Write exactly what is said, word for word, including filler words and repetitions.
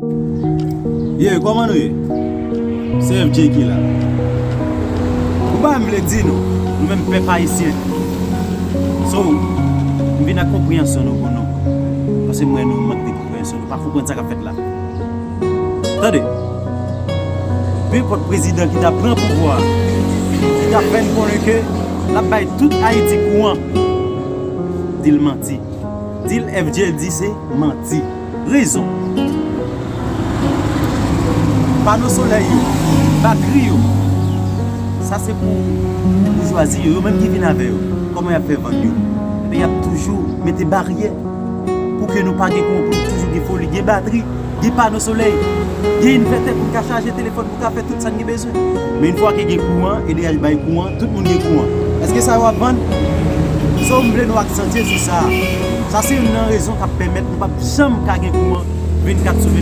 Ye, kòman nou ye? Se F J ki la. Ou pa m vle di nou, nou menm pèp ayisyen. So, m vin ak konpreyansyon nou pou nou. Paske m wè nou mank de konpreyansyon. Nou pa konprann sa k ap fèt la. Tande. Nenpòt prezidan ki ta pran pouvwa, ki ta fè n konnen ke l ap bay tout Ayiti kouran, di l manti. Di l F J di se manti. Rezon. Pano solèy yo, batri yo, sa se pou boujwazi yo, yo menm ki vin avè yo. Kòman y ap fè vann yo? Ebyen, y ap toujou mete baryè pou ke nou pa gen kouran, pou nou toujou gen foli, gen batri, gen pano solèy, gen envètè pou n ka chaje telefòn, pou n ka fè tout sa n gen bezwen. Men yon fwa ke gen kouran, E D H bay kouran, tout moun gen kouran. Èske sa yo ap vann? So, m vle nou aksantye sou sa. Sa se youn nan rezon k ap pèmèt nou p ap janm ka gen kouran vennkat sou vennkat.